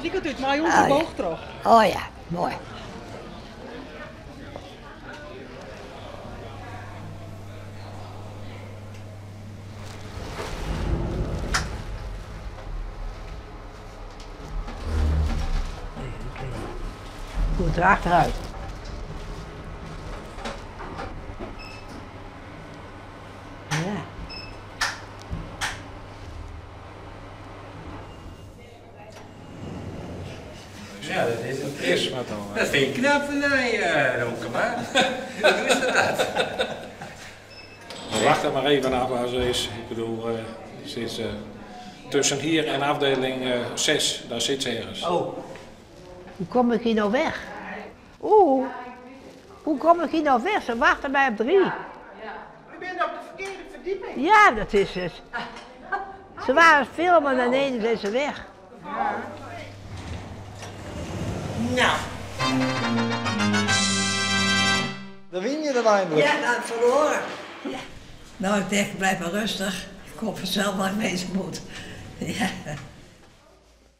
Even dy kant út, mei ûnder de boog troch. Oh ja, moai. Goed erachteruit. Ja. Ja, dat is het. Is wat dan. Dat vind ik knap van mij, Romkema. Hoe is dat dat? We wachten maar even af waar ze is. Ik bedoel, ze is tussen hier en afdeling 6, daar zit ze ergens. Oh. Hoe kom ik hier nou weg? Oeh, hoe kom ik hier nou weg? Ze wachten mij op 3. U bent op de verkeerde verdieping. Ja, dat is het. Ze waren aan het filmen en ineens zijn ze weg. Nou. Dan win je dan eindelijk. Ja, nou, verloren. Ja. Nou, ik denk, blijf maar rustig. Ik kom vanzelf waar ik wezen moet. Ja.